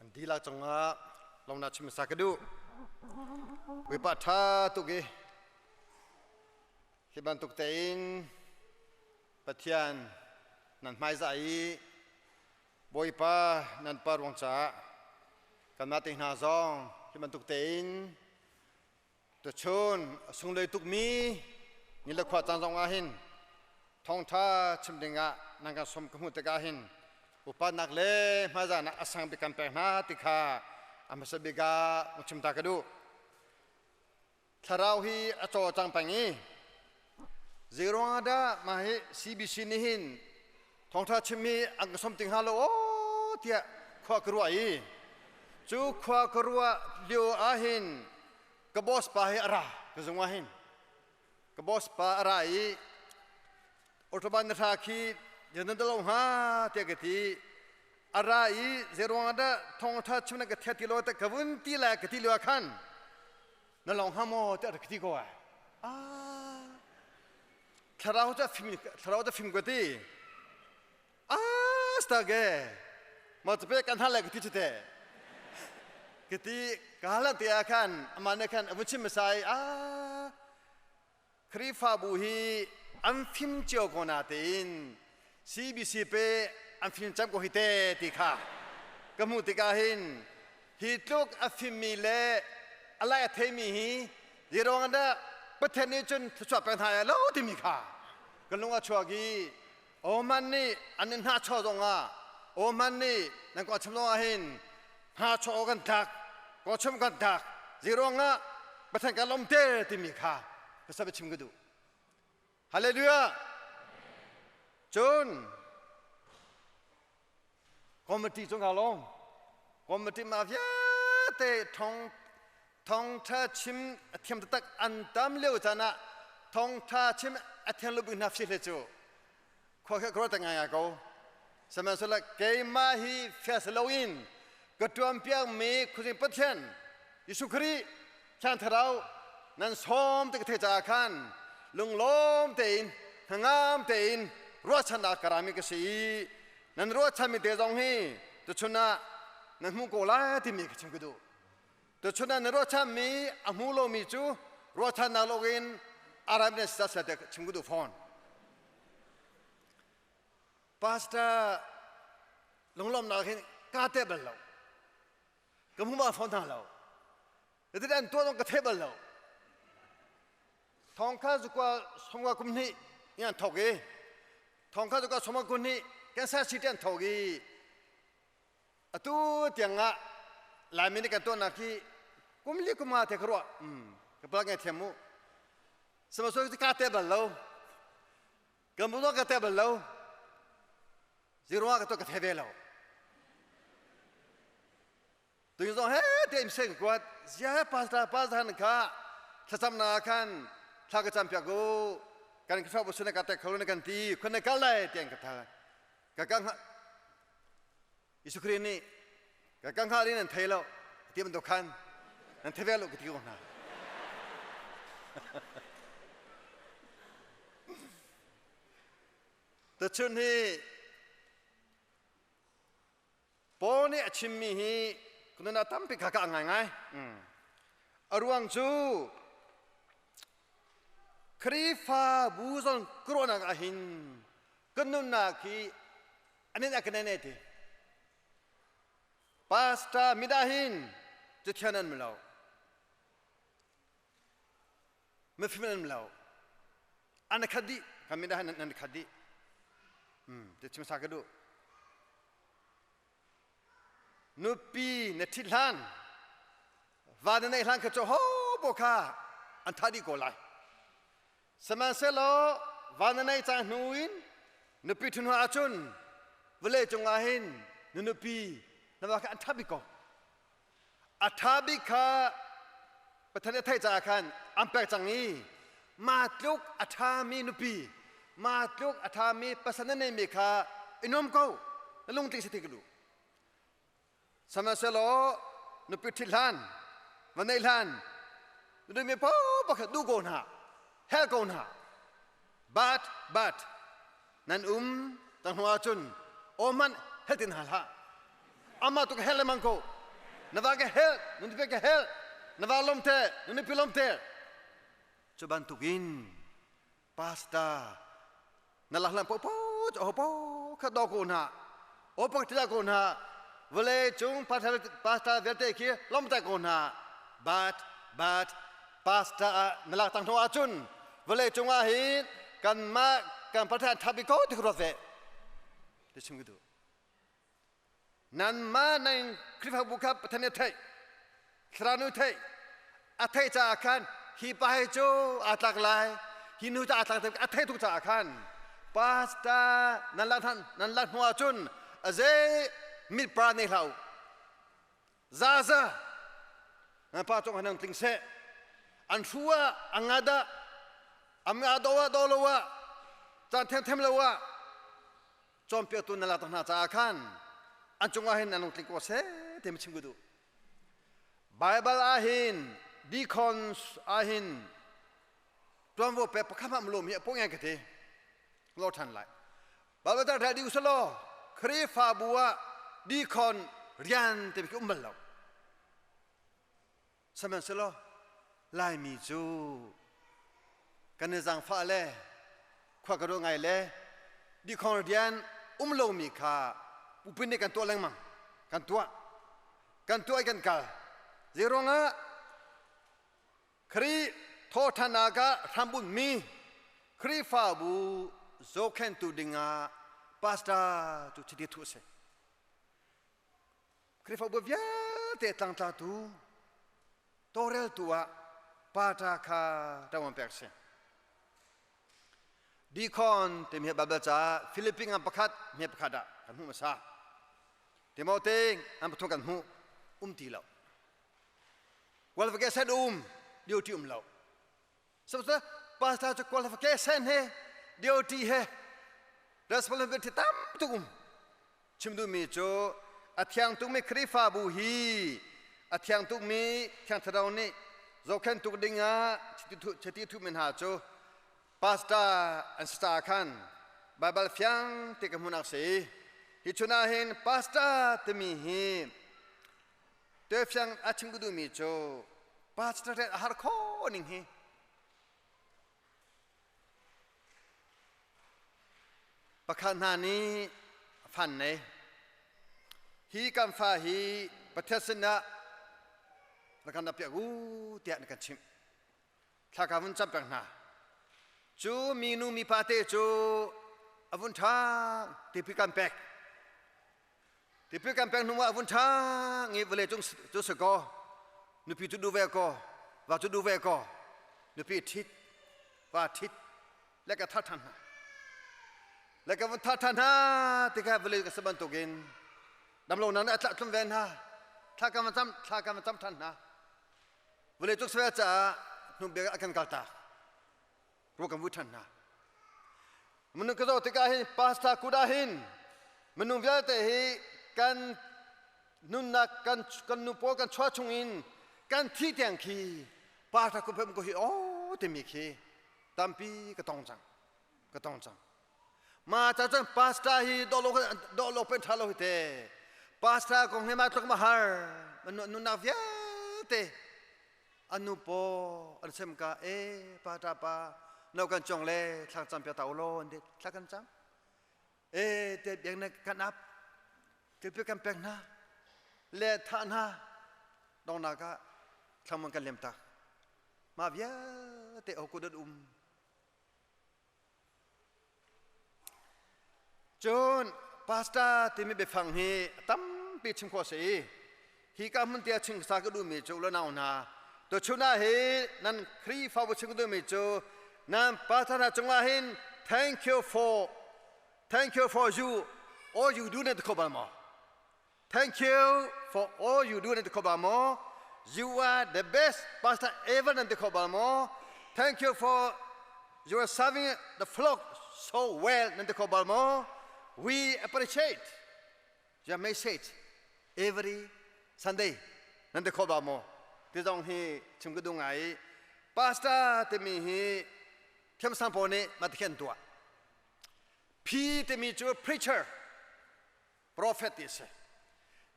Kan dihlak cungah lawmnak chim hmasa ka duh. Bawipa ṭha tuk i hi bantuk tein Pathian nan hmaizah i Bawipa nan pa ruang caah kanmah te hna zong hi bantuk tein tuchun a sunglawi tukmi ni le khua caan zong ah hin thawngṭha chim dingah nan kan sawm ka hmuh tikah hin upatnak le hmaizahnak a sang bik kan pek hna ti kha a hmasa bik ah chim ta ka duh. Thlarau hi a cawlcang peng i zeiruangah dah mah hi CBC nih hin thawngṭha chim hi an ka sawm ti hnga lo aw tiah khua ka ruah i cu khua ka ruah lio ah hin ka boss pa hi a ra ka zung ah hin ka boss pa a ra i Autobahn na hra khi nan da lo hnga tiah ka ti. A ra i zeiruangah dah thawngṭha chim na ka thia ti lo te ka vun ti le ka ti lio ah khan na long hnga maw tiah ka ti ko ai. Ah, thlarau cu fim thlarau cu fim ka ti. Ah, stage ma cu pe kan hal le ka ti cu te. Ka ti ka halan te ah khan amah nih khan a vun chim hmasa i ah Khrihfabu hi an fim cio ko natein CBC pe an fim cem ko hi te ti kha ka hmuh tikah hin hi tluk a fimmi le a lai a theimi hi zeiruang dah Pathian nih cun thluachuah pek hna lo timi kha ka lung a chuak i Oman nih an in hnahchuah zongah Oman nih nan kong chim zongah hin hnahchuah kan tlak kawchum kan tlak zeiruangah Pathian kan lawm te timi kha ka sabe chim ka duh. Hallelujah. Cun committee cung ka lawm. Committee ma vialte thong thongtha chim a thiam taktak an tam lio caan ah thongtha chim a thiam lo bik hna fi hle cu khua khe kro te ngai ngai ko. Sihmanhsehlaw keimah hi fias loin ka tuanpiak mi khuazing Pathian Jesuh Khrih Thiang Thlarau nan sawm ti ka theih caah khan lunglawm tein hnangam tein ruahchannak ka rami ka si i nan ruahchanmi te zong hi tuchun ah nan hmuh ko lai timi ka chim ka duh. Tuchun ah na ruahchanmi a hmu lomi cu ruahchannak loin aram na si te chim ka duh fawn. Pastor lunglawmnak hin kaa te bal lo. Ka hmu bal fawn hna lo. Zetin an tuah zong ka thei bal lo. Thong kha zukua somga kum hnih in an thok i thong kha zukua somga kum hnih Kansas City an thok i atu tiang ah Laimi nih kan tuahnak hi kum li kum nga te ka ruah. Ka palak ngai thiam mu. Sihmanhsehlaw ka te bal lo. Kan bu ka te bal lo. Ziruang ka tuah ka thei ve lo. Tu zong he te im seng kuat zia pastor pastor han kha thlacam na khan thla ka cam piak u kan ka bu suna ka te kholo na kan ti khon na kal lai tiang ka tha ka ka Jesuh Khrih nih ka ka hngal in an thei lo ti bantuk khan nan thei ve lo ka ti ko hna. Tuchun hi Paul nih a chimmi hi kunun ah tampi kha ka ngaingai. A ruang cu Khrihfabu zong kruahnak ah hin kan nunnak hi anin a kan ti. Pastor mida hin cu thian an lo. Mifim an lo. An khat dih. Kan mida hin an khat dih. Te chim sa ka duh. Nupi na ṭhit hlan, va na neih hlan kha cu ho bo kha an tha dih ko lai. Sihmanhsehlaw va na neih cang hnu in nupi ṭhun hnu ahcun vawlei cungah hin na nupi na va kha an ṭha bik ko. A ṭha bik kha Pathian a theih caah khan an pek cang i mah tluk a ṭhami nupi, mah tluk a ṭhami pasal na neihmi kha i nuam ko, na lungtling si ti ka duh. Sihmanhsehlaw nupi ṭhit hlan, va neih hlan, na duhmi paoh kha duh ko hna, helh ko hna. But, nan um tang hnu ahcun aw hmanh helh ti hna hlah. Amah tu ka helh lengmang ko. Na va ka hel, nun pe ka hel, na va lom te, nun pi lom te. Cu bantukin pastor na lak lan po po ho po kha do ko na o pak tila ko na vale chung pastor pastor vialte khi lom ta ko na but but pastor na lak tang tho ahcun vale chung ah hin kan ma kan pathan thabi ko ti ruat ve ti chim du nan ma nan Khrihfabu kha Pathian nih a theih Thlarau nih theih a theih caah khan hi pa hi cu aa tlak lai hi nu cu aa tlak a theih tuk caah khan pastor nan lak nan lak hnu ahcun a zei mit pra nei hlah u zaza nan pa cung han tling seh an hru ah an nga dah am nga do ah do lo ah caan themthem lo ah cawnpiaktu na lak hna caah khan an cungah hin an lungtling ko seh ti chim ka duh. Bible ah hin deacons ah hin tuanvo pe pakhat hmanh lom hi a pong ka ti lo than lai. Bible tar di usalo Khrihfabu ah deacon rian te ki um bal lo. Sihmanhsehlaw Laimi cu kan i zaangfah le khua ka ruah ngai le dikhong rian um lomi kha pupin nih kan tuah lengmang kan tuah kan tuah i kan kal zeiruangah Khrih thawhṭhannak ah hrambunhmi Khrihfabu zohkhenhtu dingah pastor cu chiti thuh a si. Khrihfabu vialte tlangtlatu tawlreltu ah pata kha ṭawan pek si. Deacon timi hi Bible caah Philippi ngan pakhat hme pakhat ah kan hmuh hmasa. Timote ngan pathum kan hmuh um ti lo. Qualification um duty um lo. Sabta pastor cu qualification he duty he responsibility tam tuk um. Chim duhmi cu a thiang tukmi Khrihfabu hi a thiang tukmi Thiang Thlarau nih zohkhenh tuk dingah chiti thuhmi hna cu pastor an si caah khan Baibal fiang te ka hmuhnak si. Hi chun ah hin pastor timi hi Tuafiang a chim ka duhmi cu pastor rian a har kho ning hi pakhat hna nih fan nei hi kan fa hi Pathian sinah na kan piak u tiah na kan chimh thla ka vun cam peng hna cu minu mipa te cu a vun ṭha tipi kan pek Tipil kan pek hnu ah vun ṭha ngi vawlei cung cu si kaw nupi cu duh ve kaw va cu duh ve kaw nupi ṭhit va ṭhit le ka thar ṭhan hna le ka vun thar ṭhan hna tikah vawlei ka si bantukin damlo nan a tlah tlum ve hna thla ka van cam thla ka van cam ṭhan hna vawlei cung si ve caah hnu bik a kan kaltak ruak kan vui ṭhan hna minung ka zoh tikah hin pastor kut ah hin minung vialte hi kan nunnak kan kan nu pawl kan chuah chung in kan thi tiang khi pastor kut pem ko hi o timi khi tampi ka tong cang ka tong cang ma cha cun pastor hi dawh lo dawh lo pen ṭha lo hi te pastor kong he ma tluk ma har nunnak vialte An nu paw an sem ka e pa ta pa no kan chong le thlang cam pia ta ulo an ti thla kan cam e te biak na kan ap te pe kan pek hna le tha hna dong na ka thlang kan lem tak ma vialte o ku um Cun pastor timi biafang hi tampi chim khawh a si i hi ka hmun tia chim sa ka duhmi cu lo nau hna tuchun ah hi nan Khrihfabu chim ka duhmi cu nan pastor hna cungah hin thank you for thank you for you all you do na ti kho bal maw thank you for all you do na ti kho bal maw you are the best pastor ever nan ti kho bal maw thank you for you are serving the flock so well nan ti kho bal maw we appreciate your message every Sunday nan ti kho bal maw ti zong hi chim ka duh ngai pastor timi hi thiamsang pawl nih mah ti khin tuah P timi cu preacher prophet ti a si.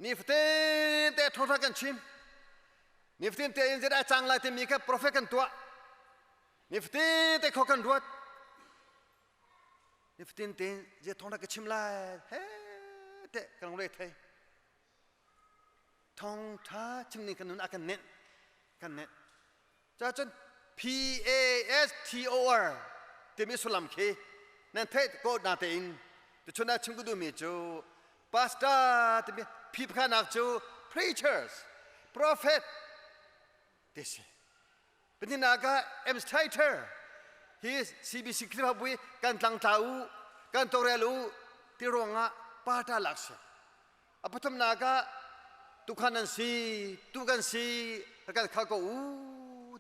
Nifatin te thawngtha kan chim. Nifatin te in zeidah cang lai timi kha prophet kan tuah. Nifatin te kho kan ruat. Nifatin te zei thawngtha ka chim lai he te kan re thei. Thawngtha chim ning kan nun a kan nenh kan nenh. Ca cun P A S T O R timi sullam khi nan theih ko na tein tuchun ah chim ka duhmi cu pastor timi phi pakhatnak cu preachers prophet ti si pahnihnak ah administrator hi CBC Khrihfabu i kan tlangtla u kan tawrel u ti ruangah parta lak si A pathumnak ah tuukhan nan si, tu kan si, rak kan khal ko u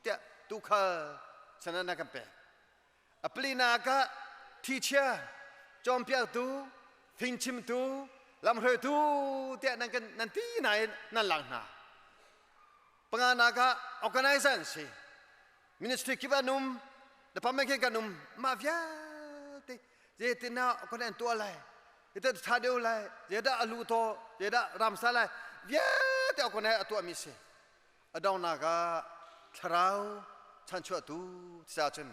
tiah tuukhal sanan na kan pek. A palinak ah teacher, cawnpiaktu, fingchimtu, lamhruaitu tiah nan kan nan ti nain nan lang hna. Panganak ah organizer an si. Ministry kip an um, department kip kan um, mah vialte zeitinah kan an tuah lai ite tha deuh lai zeidah a lu thaw zeidah ramsa lai vialte a kon a tuahmi si a donghnak ah thlarau chanchuahtu ti cun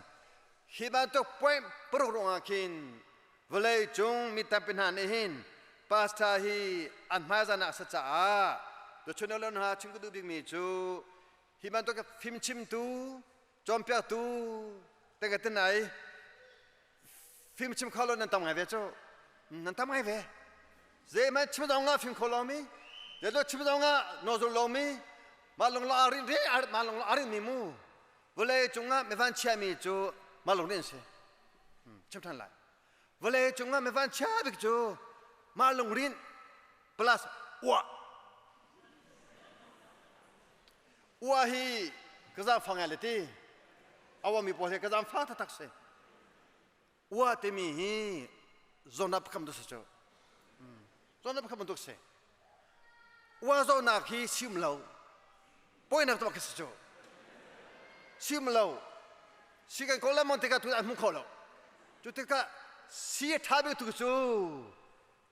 hi bantuk point paruk ruangah khin vawlei cung mi tampi hna nih hin pastor hi an hmaizahnak a si caah tuchun lo hna chim ka duh bikmi cu hi bantuk fimchimtu cawnpiaktu te ka tinai fimchim kho lo nan tam ngai ve cu nan tam ngai ve zeihmanh chim zong ah fim kho lomi zeilo chim zong ah nawzul lomi mah lung lo arin ri mah lung lo arin mi mu vawlei cungah mivan chiami cu mah lung rin si chim than lai vawlei cungah mivan chia bik cu mah lung rin plus uah Ua hi ka zaangfah ngai le ti. Awa mi pawl hi ka zaangfah taktak si. Ua timi hi zawtnak pakhat bantuk si cu. Zawtnak pakhat bantuk si. Ua zawtnak hi sim lo. Poinak tuah khi si cu. Sim lo. Si kan kawl lemang tikah tu an hmu kho lo. Cu tikah si a ṭha bik tu cu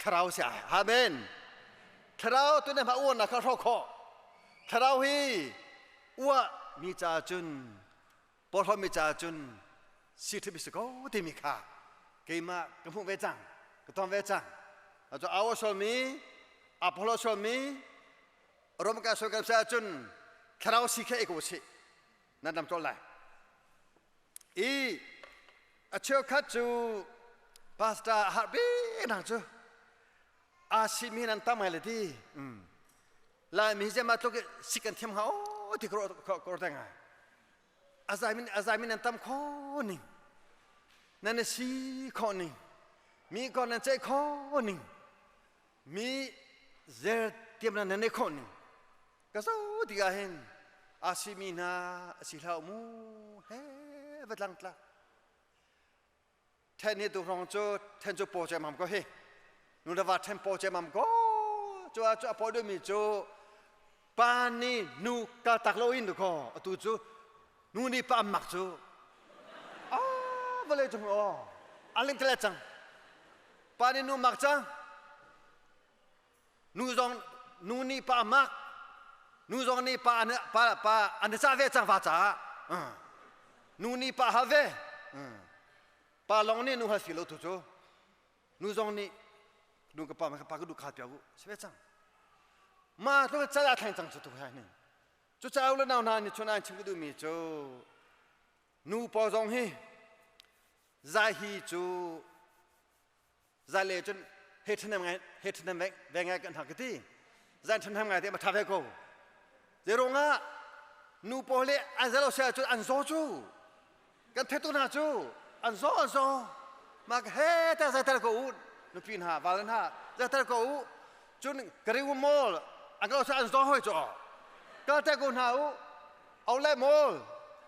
thlarau si ai amen thlarau tu ne ma uan na kha hro kho thlarau hi ua mi cha cun porho mi cha cun si thi si ko ti mi kha keimah ka hmuh ve cang ka ton ve cang acu awa sol mi apollo sol mi rom ka sol kan sa cun thlarau si khe ko si nan dam tol lai I a cheukhat cu pastor a har bik nak cu aa simi nan tam ngai le ti. Laimi hi mah tluk sik kan thiam hnga o ti ka ruat ngai. A zai min nan tam kho ning. Nan si kho ning. Mi ko nan ceih kho ning. Mi zer tiam nan nei kho ning. Ka zo tikah hin aa simi hna a si hlah mu he va tlang tla then hi tu hrawng cu then cu paw cem ham ko hi nu le va then paw cem ham ko cu a cu a paw deuhmi cu pa nih nu kal tak lo in ko atu cu nu nih pa mak cu a vawlei cung aw a ling tele cang pa nih nu mak cang Nu zong nu nih pa mak nu zong nih pa an pa pa an ca ve cang va caah nu nih pa ha ve pa long nih nu ha si lo tu cu nu zong nih nu ka pa ma ka pa ka du kha pia u si ve cang ma tu cal a thleng cang cu tu hai ni cu ca u le nau hna nih chun an chim ka duh mi cu nu paw zong hi zai hi cu Zai le cun he ṭhahnem ngai he ṭhahnem ve ngai kan hak ka ti. Zai ṭhahnem ngai te ma ṭha ve ko. Zei ah nu pawl le an zalo sia cun an zaw cu. Kan thetu hna cu an zaw an zaw. Ma he ta zai tar ko u nupi hna val hna zai tar ko u. Cun kariu mall an ka an zaw hoi cu. Kal te ko hna u. Au le mall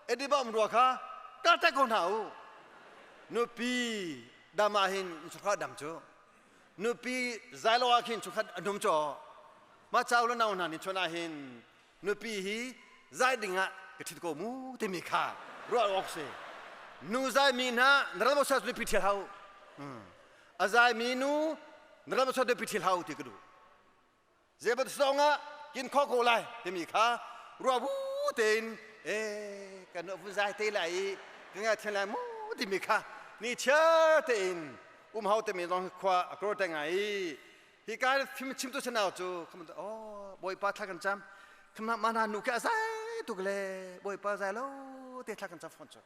ediba um rua kha kal te ko hna u. Nupi dam ah hin chungkhar dam cu nupi zai lo ah khin chungkhat a num caw ma chau le nau hna nih chon ah hin nupi hi zai ding ah ka ṭhit ko mu timi kha ruah awk si nu zai mi hna na ral sa nupi ṭhial hau a zai mi nu na ral sa nupi ṭhial hau ti ka duh. Zebat zongah kin kho ko lai timi kha rua bu tein e kan vun zai te lai i ka ngai thian lai mu timi kha ni chiar tein um hau timi zong khua a kro te ngai i hi ka phim chim tu sanau cu kham oh bawipa thla kan cam kham ma na nu ke zai tuk le bawipa zai lo te thla kan cam phone cu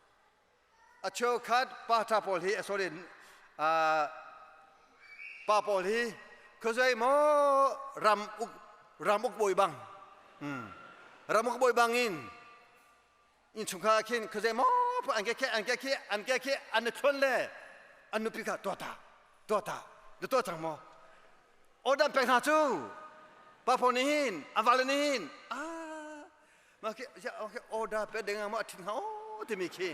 A cheukhat pa ṭha pawl hi sorry pa pawl hi khuazei maw ram uk ram uk bawi bang ram uk bawi bang in innchungkhar khin khuazei maw an ke an ke khi an ke khi an thluan le an nupi kha tuah ta tuah ta na tuah cang maw order pek hna cu pa pawl nih hin a vale nih hin ah ma khi ya okay order pe ding ma thin ha o timi khi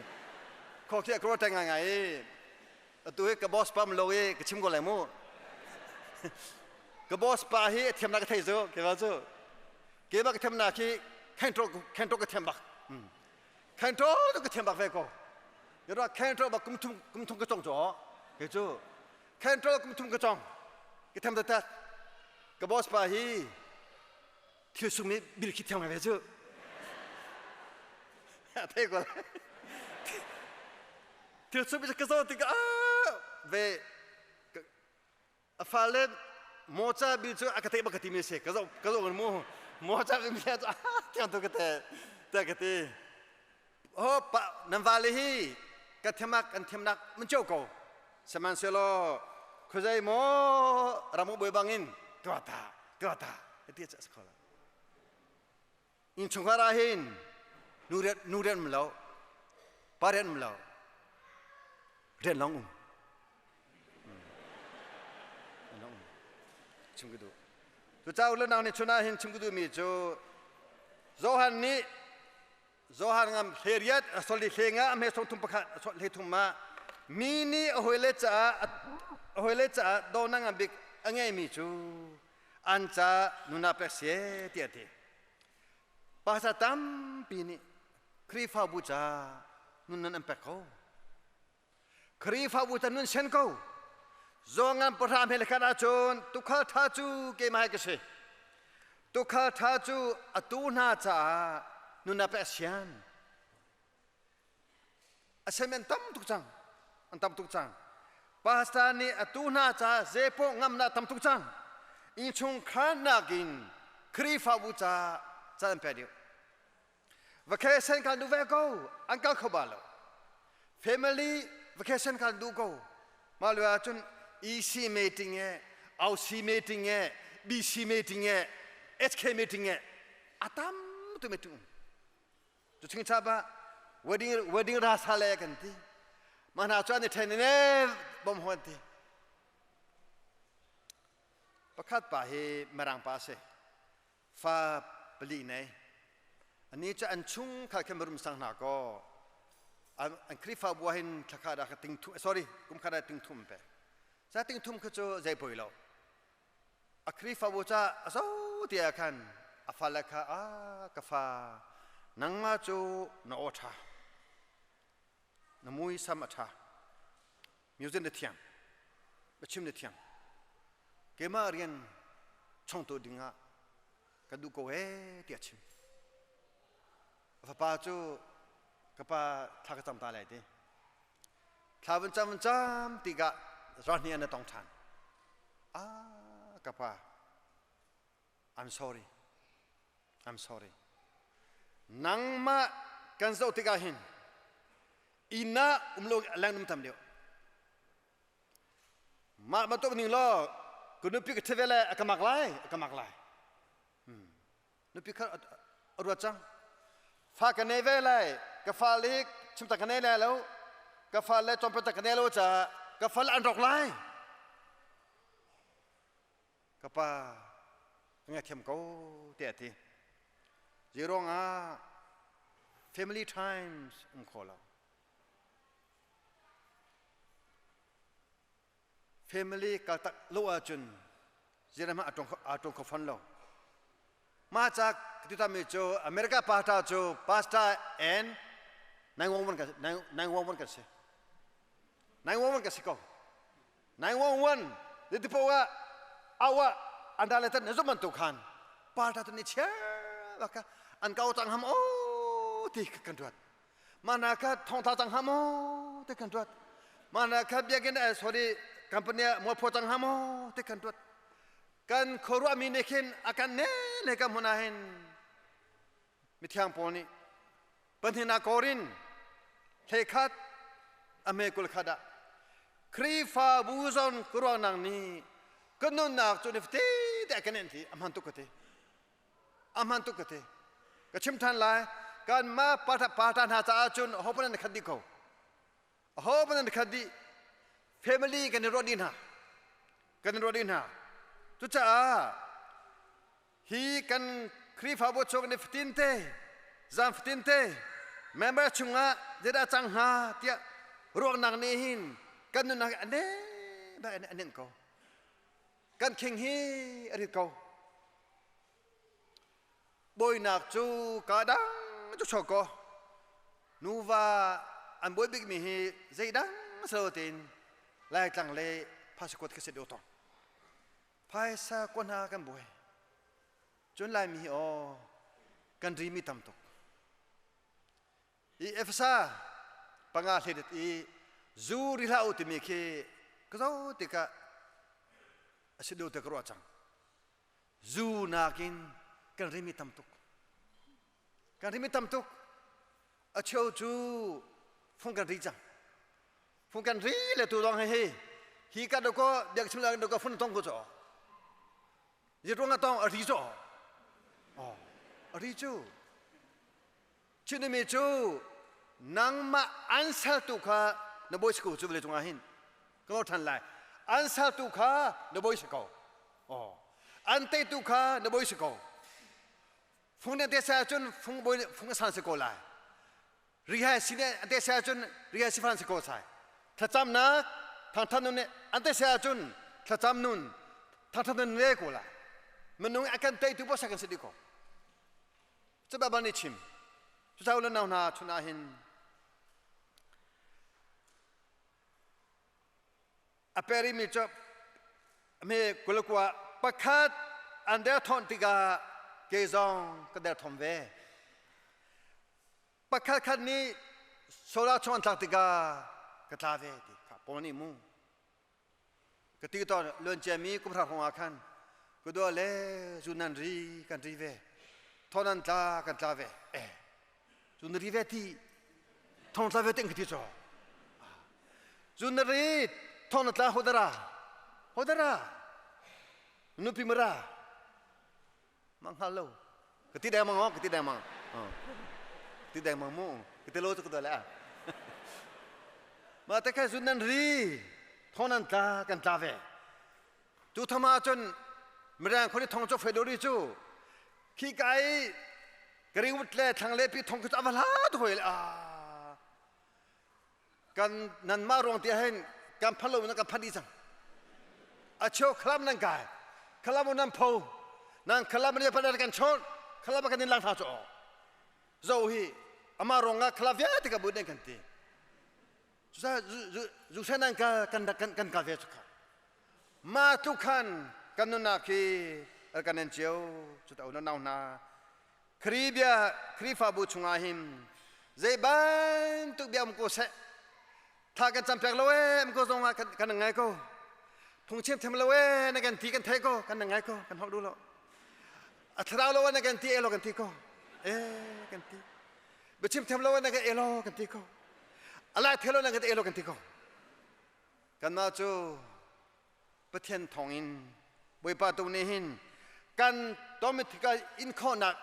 kho khi kro te ngai ngai atu hi ka boss pam lo i ka chim ko lai mu ka boss pa hi thiam na ka thei zu ke ba chu ke ba ka thiam na khi khen tro khen tro ka thiam bak khen tro to ka thiam bak ve ko yo khen tro ba kum thum kum thum ka chong cho ke chu khen tro kum thum ka chong ka thiam ta ta ka boss pa hi Thil sung nih bil khi thiang ve cu. Thei ko Thil sung ka zo tik ah ve a fale mocha bil cu a ka te ba ka ti mi se ka zo ka zo mu mocha bil mi cu thiang tu ka te te ka ti ho pa nan vale hi ka themak kan themnak mun cheu ko sihmanhsehlaw khuazei maw ram boi bangin tua ta tua ta ti cha sakhola in chungkhar ah hin nu rian nu rian um lo pa rian um lo rian long um long um chung ku du tu chau le nang ni chuna hin chung ku du mi chu Johan nih Johan ngam hleriat soli hlenga a hme song thum pakhat hle thum ma mi nih a hawile caah a hawile caah dawhnak ngan bik a ngeimi cu an ca nuna pek sie tiah ti pastor tampi nih Khrihfabu ca nun nan an pek ko Khrihfabu ta nun sen ko zongan pahra hme le khat ahcun tukhal ṭha cu keimah hi ka si tukhal ṭha cu atu hna caah nun ah pek sian a semen tam tuk cang an tam tuk cang pastor nih atu hna caah zepaw ngamnak tam tuk cang innchungkhar nakin Khrihfabu ca ca an pek deuh Vacation kan duh ve ko an kal kho ba lo family vacation kan duh ko mah lio ahcun EC meeting e OC meeting e BC meeting e HK meeting e a tam tu meeting um cu ching cha ba wedding wedding ra sa le kan ti mah hna cu an i then ne bom ho an ti pakhat pa hi mirang pa si Fa pali nei. Ani cu an chung khal khin rum sang hna ko. An Khrihfabu ah hin thlakha dah ka ting thu sorry kum khat ah ting thum pe. Sa ting thum kha cu zei poi lo. A Khrihfabu ca a zo ti ah khan a fale kha a ka fa nangmah cu na aw ṭha. Na mui sam a ṭha. Music na thiam. Biachim na thiam. Keimah rian chongtu dingah ka duh ko ee tiah a chim. A fapa cu ka pa thla ka cam ta lai ti. Thla vun cam vun cam tikah rahni an tong ṭhan. Ah ka pa I'm sorry. I'm sorry. Nangmah kan zoh tikah hin inn ah um lo leng um tam deuh. Mah bantuk ning law ka nupi ka ṭhi le a ka mak lai a ka mak lai. Nupi kha a ruat cang. Fa ka nei ve lai ka fa le chimta ka nei lai lo ka fa le cawmpiak ka nei lo caah ka fa le an rawk lai. Ka pa ka ngaithiam ko tiah a ti. Zeiruang ah family times um kho lo. Family kaltak lo ahcun zeiram ah aa ṭong kho fawn lo. Mah ca ka mi cu America pastor cu pastor and 911 kan 911 kan si. 911 kan si ko. 911 ti poah ah awa anda le tan na zum bantuk khan. Parta tu ni chia baka an kau cang ham o ti kan ruat. Mana kha thongtha cang ham o ti kan ruat. Mana kha biakinn sorry company mualpho cang ham o ti kan ruat. Kan khuaruah mi nih khin a kan ne le ka hmun ah hin mithiang Paul nih pahnihnak Korin hlei khat a hme 21 ah Khrihfabu zon ruangnak nih ka nunnak cu ni fate te kan en ti a hman tuk ka ti, a hman tuk ka ti. Ka chim than lai, kan mah pata pata hna caah cun ho panan khat dih ko, ho panan khat dih. Family kan i ruah dih hna, kan i ruah dih hna. Cucaah hi kan Khrihfabu chung ni fatin te, zan fatin te member chungah zeidah cang hnga tiah ruaknak nih hin kan nunnak a ne bak in a nenh ko, kan khing hi a rit ko. Bawinak cu ka dang cu chok ko, nuva an bawi bikmi hi zeidang silo tein Laitlang le phasikot khi si deuh tong phaisa ko hna kan buai. Cun Laimi hi aw kan rimi tam tuk i Efesa 5 hledet i zu ri hlah u timi khi ka zo tikah a si deuh te ka ruah cang. Zu nakin kan rimi tam tuk, kan rimi tam tuk. A cheu cu fung kan ri cang, fung kan ri le tu dong hei hi ka do ko biak chim la do ko fun tong ko cho zitruang tong a ri cho oh a ri cu chinimi cu nangmah an saltu kha na bawi si ko cu vawlei cungah hin ka lo ṭhan lai, an saltu kha na bawi si ko, oh an teitu kha na bawi si ko. Fung ne te sa cun fung bawi fung san si ko lai, rihai si ne ante sia cun rihai si fan si ko sai. Thlacamnak thangthan nun ante sia cun thlacam nun thangthan nun ne ko lai. Minung a kan teitu bo sa kan si di ko cu ba ni chim cu chau le nau hna chun ah hin a peri mi cu me 21 pakhat an der thon tikah kei zong ka der thom ve. Pakhat khat nih solar chung an tlak tikah ka tla ve ti kha Paul nih mu ka ti tawn. Luan ciami kum hra hrawng ah khan ka dua le zu nan ri kan ri ve, thon an tla kan tla ve, eh zu na ri ve ti thong tla ve ting ka ti cho zu na ri thong na tla hodara hodara nupi mara mang hngal lo ka ti deng mang ka ti deng mang ti deng mang mu ka ti lo cu ka dole a ma te kha zun nan ri thong nan tla kan tla ve. Tu thama cun mirang khoni thong chu fai dori cu khi kai Greenwood le thlang le pi thong khu avala tu hoi a kan nan ma ruang ti hen kan phalo na kan phani cang a cheu khlam nan kai khlam nan pho nan khlam ne phan kan chon khlam kan in lang tha cho zo hi ama ronga khla via te ka bu den kan ti zu sen nan ka kan kan kan ka ve chu kha ma tu khan kan nuna khi kan en chiu chu ta na nau na Khrih bia Khrihfabu chungah hin zei bantuk bia um ko seh, tha kan cam pek lo ee um ko zong ah kan ngai ko, phungchim them lo ee na kan ti kan thei ko kan ngai ko, kan hok du lo. A thlarau lo na kan ti e lo kan ti ko e kan ti, biachim them lo na kan e lo kan ti ko, alai the lo na kan e lo kan ti ko. Kanmah cu Pathian thawngin Bawipa tu nih hin kan tomitika in khawhnak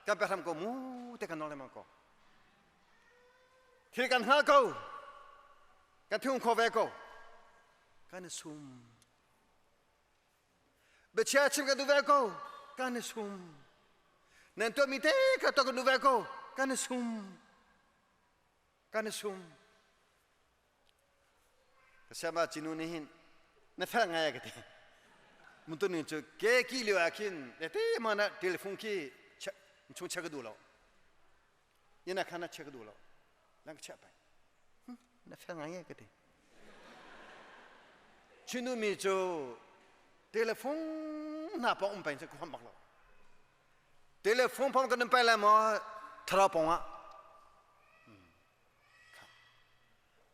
kan pe hram ko mu te kan nawl lengmang ko. Thil kan hngal ko, kan thung kho ve ko, kan i sum. Biachia chim kan duh ve ko, kan i sum. Nan tuahmi te kha tuah kan duh ve ko, kan i sum, kan i sum. Ka siama cinu nih hin na fel ngai ka ti. Muntu ning cu ke ki lio ah khin le te ma na telephone khi chung check ka duh lo. Ina khan na check ka duh lo. Lang ka check pai. Na fel ngai ka ti. Chinu mi cu telephone na pa um peng cu ka hom bak lo. Telephone phone kan pai lai maw thlarau pong ah.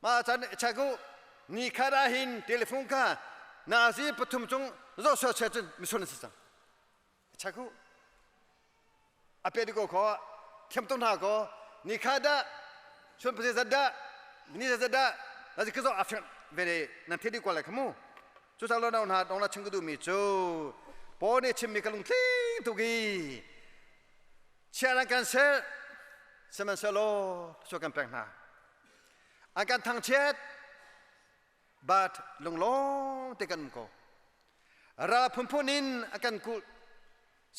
Ma chan chaku ni khara hin telephone kha na si pathum chung zo so che chun misun si sang. Chaku ape ko kho thiam tung hna ko ni kha da chun pase zat da ni zat da na si zo afeng vere nan thedi ko lai khamu cu sa lo na hna dong la ching du mi chu po ne chim mi ka lung tling tu gi chia kan se sihmanhsehlaw so kan pek hna an kan thangchiat but lunglawm te kan um ko ral phunphun in a kan kulh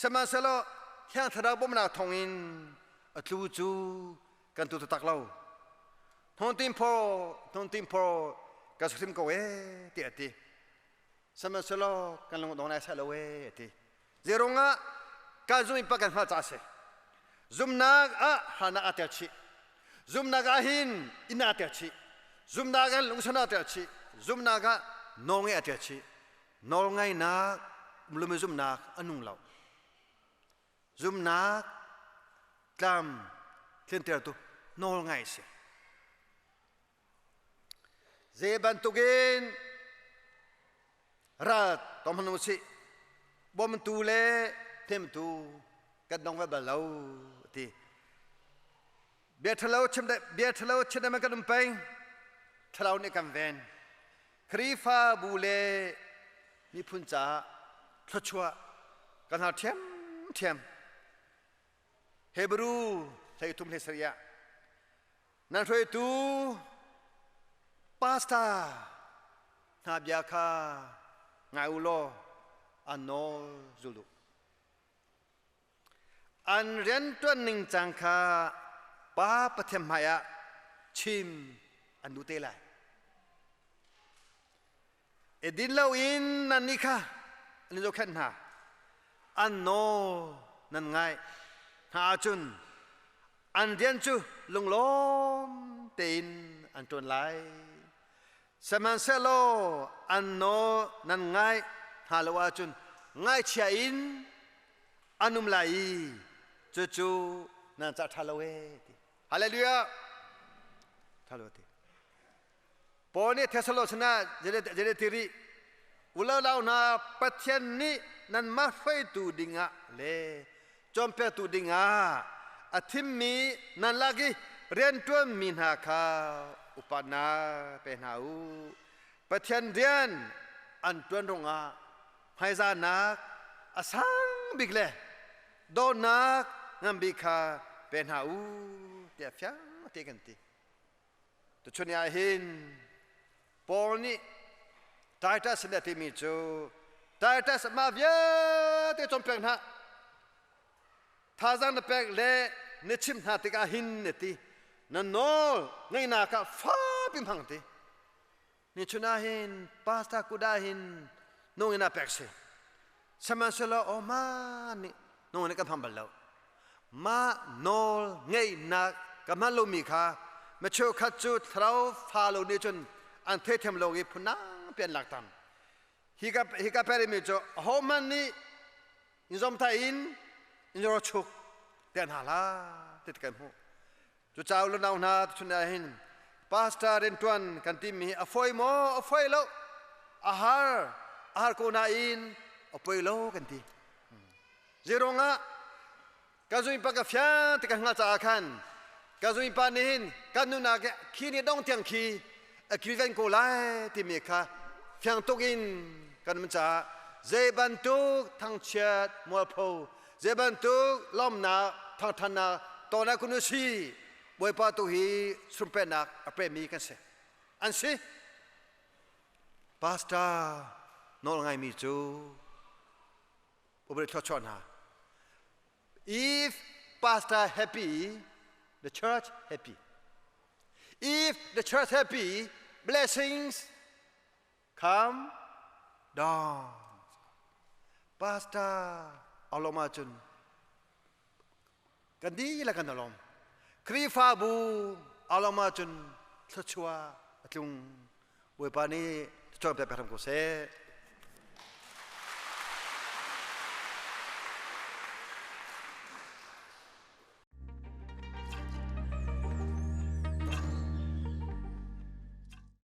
sihmanhsehlaw thiang thlarau bawmhnak thawngin a tlu cu kan tu taktak lo hnawtin phaw hnawtin phaw ka hrim ko e ti a ti sihmanhsehlaw kan lung dong lai sai lo e a ti Zeirungah kan zum in pa kan hngalh caah a si. Zumnak ah harnak aa tel chih. Zumnak ah hin inn aa tel chih. Zumnak ah lungsan aa tel chih. Zumnak ah nawlngaih aa tel chih. Nawlngaihnak lumi zumnak a nung lo. Zumnak tlam tlintertu nawlngaih si. Zei bantukin ral tong hmanh usih bawmtu le hnemtu kan dong ve bal lo ti bia ṭhalo chim bia ṭhalo chim man kan um peng thlarau nih kan ven Khrihfabu le miphun caah thluachuah kan har ṭhiamṭhiam Hebrew 13 17 ah Nan hruaitu pastor hna bia kha ngai u law an nawl zul u. An rianṭuan ningcang kha Pa Pathian hmaiah chim an duh te lai. Edin loin nannih kha an i zohkhenh hna. An nawl nan ngaih hna ahcun an rian cu lunglawm tein an ṭuan lai. Sihmanhsehlaw an nawl nan ngaih hna lo ahcun ngaihchia in an um lai i cucu nan cah ṭha lo ee ti. Hallelujah! Ṭha lo ti. Paul nih Thesalo sinah zeidah ti rih? Ulo hna Pathian nih nanmah hruaitu dingah le cawnpiaktu dingah a thimmi nan lak i rianṭuanmi hna kha upatnak pe hna u. Pathian rian an ṭuan ruangah hmaizahnak a sang bik le dawtnak ngan bik kha pe hna u tiah fiang te kan ti. Tuchun ah hin Paul nih Titus a timi cu Titus mah vialte cawnpiak hna thazaang na pek le na chimh hna tikah hin na ti na nawl ngeihnak ah fapi hmang ti ni chun ah hin pastor kut ah hin nung in a pek si sihmanhsehlaw aw ma nih nung in kan hmang bal lo mah nawl ngeihnak ka hman lomi kha mi cheukhat cu thlarau fa lo nih cun an theithiam lo i phundang pi an lak tam hika hika perimi cu ahohmanh nih in zomthai in in ro chuk te hna la ti kan hmuh Cucaah u le nau hna tuchun ah hin pastor riantuan kan timi hi a fawi maw a fawi lo a har a har ko nain a poi lo kan ti zeiruangah ka zuipa ka fiang ti ka hngalh caah khan ka zuipa nih hin kan nunak khi ni dong tiang khi a kilven ko lai timi kha fiang tuk in kan um caah zei bantuk thangchiat mualpho zei bantuk lawmnak thangthannak tawnak kun si Bawipa tu hi sunpernak a pemi kan si an si pastor nawl ngaimi cu ubri thluachuah hna. If pastor happy, the church happy. If the church happy, blessings come down. Pastor alom ahcun kan dihlak kan alom. Khrihfabu alom ahcun thluachuah a tlung. Bawipa nih thluachuah pek hram ko seh.